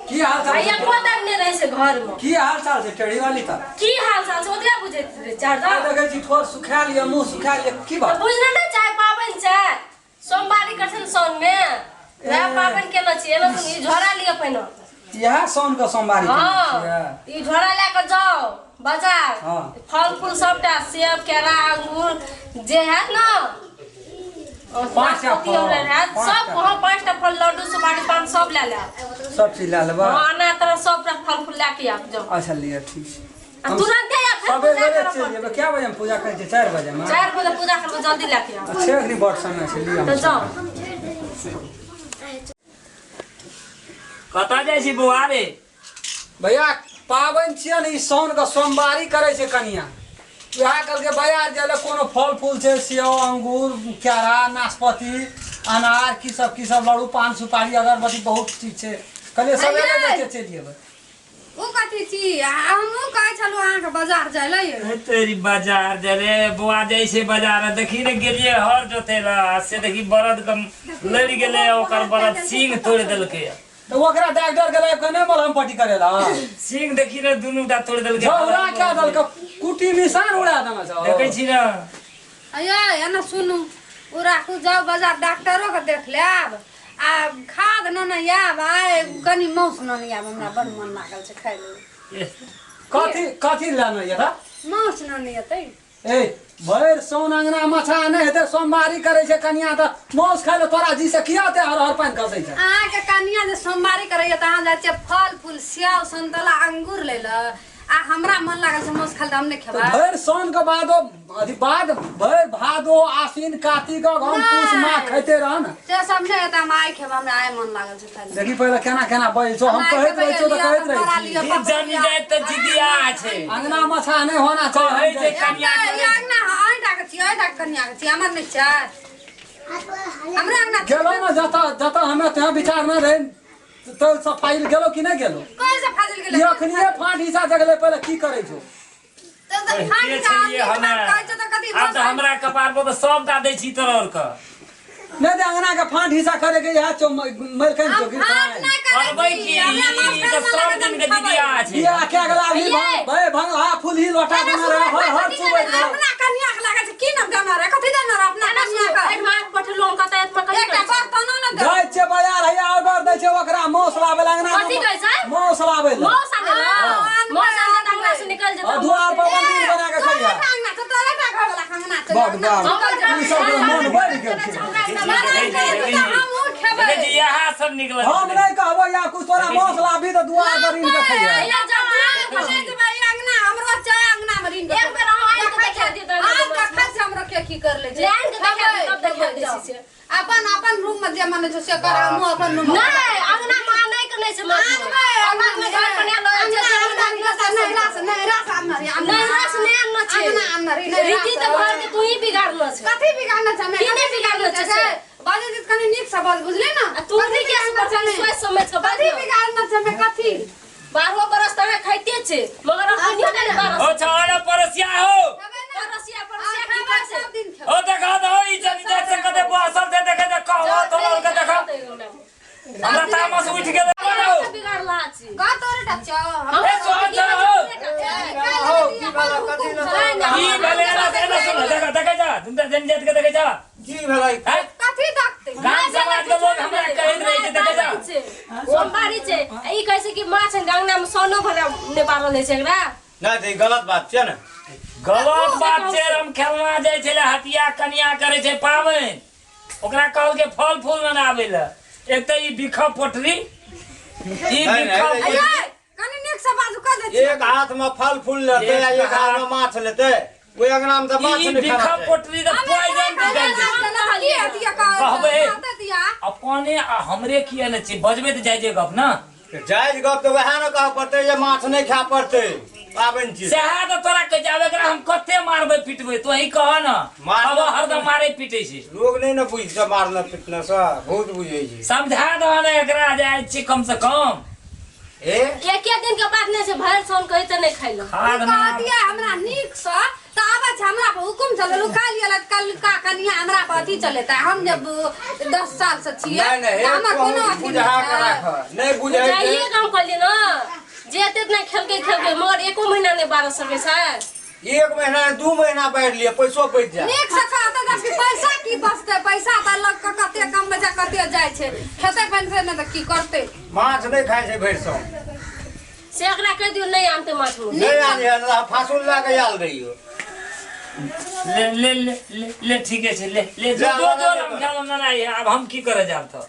की हाल चाल आ छै? एको दिन नहि रहै छै घर में। की हाल चाल छै टेढ़ी वाली तऽ? की हाल चाल छै ओतबे बुझैत रहै चार आइ दाम। देखै छी ठोर सुखायल यऽ, मुँह सुखायल यऽ, की तऽ बात? बुझले नहि चाहे पाबनि छै, सोमवारी करै छै ने साउन मे, वएह पाबनि केने छी। एना सुन, ई झोरा लिअ पहिने। इएह साउन के सोमवारी केने हँ छियै? ई झोरा लए कऽ जाउ बाजार। हँ। फल फूल सबटा, सेब केरा अंगूर जे हैत ने, पाँचटा नाशपाती फल, और हैत पाँचटा। सब। हँ, 5टा फल, लड्डू सुपारी पान सब लए लेब। सब चीज लए लेबै? हँ, अनार तरह सबटा फल फूल लए के आब जाउ। अच्छा लिअ, ठीक छै। आ हम तुरन्ते आब फेर सबेरे पूजा करऽ चलि जेबै। पड़तै। कए बजे मे पूजा करै छियै? 4 बजे मे? 4 बजे पूजा करबै, जल्दी लए के आब। अच्छा, एखनी बड़ समय छै, लिअ। तऽ जाउ। कतऽ जाइ छी बौआ रे? भैया, पाबनि छियै ने ई साउन के, सोमवारी करै छै कनिया, वएह कहलकै बाजार जाय लए, कोनो फल फूल छै, सेव अंगूर केरा नाशपाती अनार की सब की सब, लड्डू पान सुपारी अगरबत्ती बहुत चीज छै। कहलियै सवेरे अइयै। जाइ के चलि जेबै। ओ कथी छी? आ हमहूँ कहै छलहुँ अहाँके बाजार जाय लए यै। हे तेरी, बाजार जा रे बौआ, जाइ छै बाजार। देखी ने, गेलियै हर जोतै लए आ से देखी बरद के लड़ि गेलै, ओकर बरद सींग तोड़ि देलकै। तऽ ओकरा डॉक्टर के लाबि कऽ नहि मलहम पट्टी करेला? सींग देखी ने, दुनू टा तोड़ि देलकै। झौरा कए देलकै, कुटी निशान उड़ा देने छौ। देखै छी ने। अयै, एना सुनू, ओ राखू, जाउ बाजार, डॉक्टरोके देख लेब आ खाद नेने आयब। आइ कनि मासु नेने आयब, हमरा बड़ मन लागल छै खाय लेल। कथी कथी लेना ये तऽ? मासु नेने एतै। ए, भरि सौन अंगना मछा नहि हेतै, सोमवारी करै छै कनिया तऽ माउस खाइ लए तोरा जी से किया ओते हर हर पानि खसै छै? अहाँके कनिया जे सोमवारी करैया तऽ अहाँ जाइ छियै फल फूल सेब संतोला अंगूर लै लए, आ हमरा मन लागल छै मासु खाय लए तऽ हम नहि तऽ खेबै? भरि साउन के बादो अथी बाद भरि भादो आश्विन कार्तिक अगहन पूस माघ खाइते रह ने। से सब नहि हेतै, हम आइ खेबै, हमरा आइ मन लागल छै खाय लए। देखी पहिले केना केना बजै छौ। हम हमरा आइ कहैत खेबै, रहै छियौ तऽ लिअ, कहैत रहै पकौड़ा छी। लिअ, ई पकौड़ा जन लिअ। जाइत तऽ जिदिया छै। अंगना मछा नहि होना चाही। कहै हम छै जाइ छी। कनिया ई के अंगना अहींटा के छियै, अहींटा के कनिया के छियै, हमर नहि छै? हमरा अंगना गेलहुँ ने जतऽ जतऽ हमे तेँ विचार नहि रहै तऽ सफाइ गेलो कि नहि गेलो? कोन से फाजिल गेलै? ई अखनिये फाँट हिस्सा जगलै, पहिले की करै छौ? तऽ तऽ फाटि के कऽ आब छलियै नीक हमे बात कहै छौ तऽ कथी? आब तऽ हमरा कपार पर तऽ सबटा दै छी तोरा आओर के। नहि तऽ अंगना के फाँट हिस्सा करे के इएह चौ मलकनि हम चौकी फाट नहि करै करबै छी, की? हमरा माछ ई खाय तऽ लए सब मन दिन के लागल तऽ जिदिया खेबै। छै। बियाह कए गेला अभी ये। भाई भंगहा फुलही लोटा देने रहे, हर हर चुबैत रहे। अपना कनिया के लागल छै की नाम देने रहे, कथी देने रहे अपना कनिया के? एहिठमा पठेलहुँ हम कतऽ एतमा कथी एकटा करै छै? बर्तनो ने दे। जाइ छियै बाजार, हैया ऑर्डर दै छै ओकरा माउस लाबै लए अंगना। कथी कहै छै? माउस लाबै लए। माउस आनै लए? हँ, माउस आनतै तऽ अंगना से निकलि जेतै। आ दुआर पर मंदिर बना के खइया। तोरे अंगना छै, तोरे टा घरवला के अंगना छै। बड अंगना बाप। निकल जेतै। ई सब मन बढ़ि गेल छै। हमरा अंगना मे लड़ाइ करै छै तऽ हमहूँ खेबै। देखै छी, इएह सब निकलल। हम नहि कहबो या कुछ, तोरा माउस लाबी तऽ दुआर पर इन के खइया। हैया जाउ दुआर पर। नहि जेबै, ई अंगना हमरो छै, अंगना मे ऋण। एक बेर अहाँ आनि कऽ देखा दियौ तऽ। आनि कऽ खाइ छै, हमरो के की कर लै छै। ले आनि कऽ देखा दियौ, तब देखा दै छी से। अपन अपन रूम में जे मन छै से कर, हमहूँ अपन रूम में। नहि, अंगना मे आनै के नहि छै माछ। आनबै। अंगना मे घर बना लऽ अंगना अंगना नैहरा से, नैहरा से आनने रही। नैहरा से नहि आनना छै। अंगना आनने रही नैहरा रीति से। तऽ घर के तू ही बिगाड़ना छै। कथी बिगाड़ने छै हमे? की नहि बिगाड़ने छै से? बाजै छै तऽ कनि नीक से बाज, बुझली ने? आ तू कथी नहि किया बिगाड़ने छै हमे? सोचि समझ कऽ कथी बाज। बिगाड़ने छै हमे, कथी? 12 बरस तऽ अहाँ खाइते छै, मगर अखनियो नहि 12। ओ छौड़ा पड़ोसिया हो। खेबै ने? पड़ोसिया पड़ोसिया की खेबै, कर छै? सब दिन खेबै। ओ देखा दो, ई जन जात से कते बहसल छै, देखे जे कहबो तोरा के देखा, हमरा तामस उठि गेलै। बिगाड़ला छी। घर तोरे टा छौ? ए सोहन सर हो। की भेलै? एना एना सुन, देखा देखै जा, जन जात के देखै जा। की भेलै? हैं? कथी देखतै? गाम समाज के लोग हमरा कहैत रहै छै, देखै जा। सोमवारी छै आ ई कहै छै कि माछ अंगना मे सोनो भरा नहि बारल होइ छै एकरा। नहि तऽ ई गलत बात छै ने। गलत बात छै। हम खेलना जाइ छलै हटिया, कनिया करै छै पाबनि, ओकरा कहलकै फल फूल बनाबै लए। एक तऽ ई बिखा पोटरी ई नहि, बिखा नहि, पोटरी। अये, कनि नीक से बाजू, कह दै छी। एक हाथ में फल फूल लेते आ एक हाथ में माछ लेते, ओहि अंगना में तऽ माछ ई नहि बिखा खाना छै। पोटरी तऽ पॉइजन निकालि दै छै। की अथिया कह कहबै। दिया? अपने आ हमरे किया ने छै, बजबै तऽ जाइ जे गप ने। जायज गप तऽ वएह ने कहऽ पड़तै जे माछ नहि खाय पड़तै, पाबनि छी। सएह तऽ तोरा कहै छै। आब एकरा हम कते मारबै पिटबै, तोही कह ने। मारबै। अब हरदम मारै पिटै छै। लोग नहि ने बुझतै, मारने पिटने से बहुत बुझै छै। समझा दह ने एकरा, जाइ छी कम से कम। ए एक एक दिन के बाद नहि छै, भरि साउन कहै तऽ नहि खाइ लए। खाद कह दिया हमरा नीक से तऽ आबै। छै हमरा पर हुकुम चलेलु काल गेल कल का कनिया हमरा पर अथी चलेता हम जब 10 साल से छियै नहीं नहीं तऽ हमर कोनो अथी बुझा नहि के छै। राख नहीं बुझे बुझाइए काम कहलियै ने जे एते इतना खेलकै खेलकै मगर एको महीना नहि बारह सकै छै। एक महीना 2 महीना बैठ लिए पैसो बच जाए। नीक से कहते तऽ कि पैसा की बचतै, पैसा तऽ लग कऽ कते कमबै छै कते जाइ छै, खेतै बनतै नहि तऽ की करतै। माछ नहीं खाए छै भरि सौ से एकरा कहि दियौ नहि आनतै माछ मांस। नहीं आनी है ना फांसुल ला के आयल रहियो। ले ले ले ले ले ठीके छै ले ले जो जा, जो जा, जो जा, हम खेलना ना है अब हम की करे जाब तो।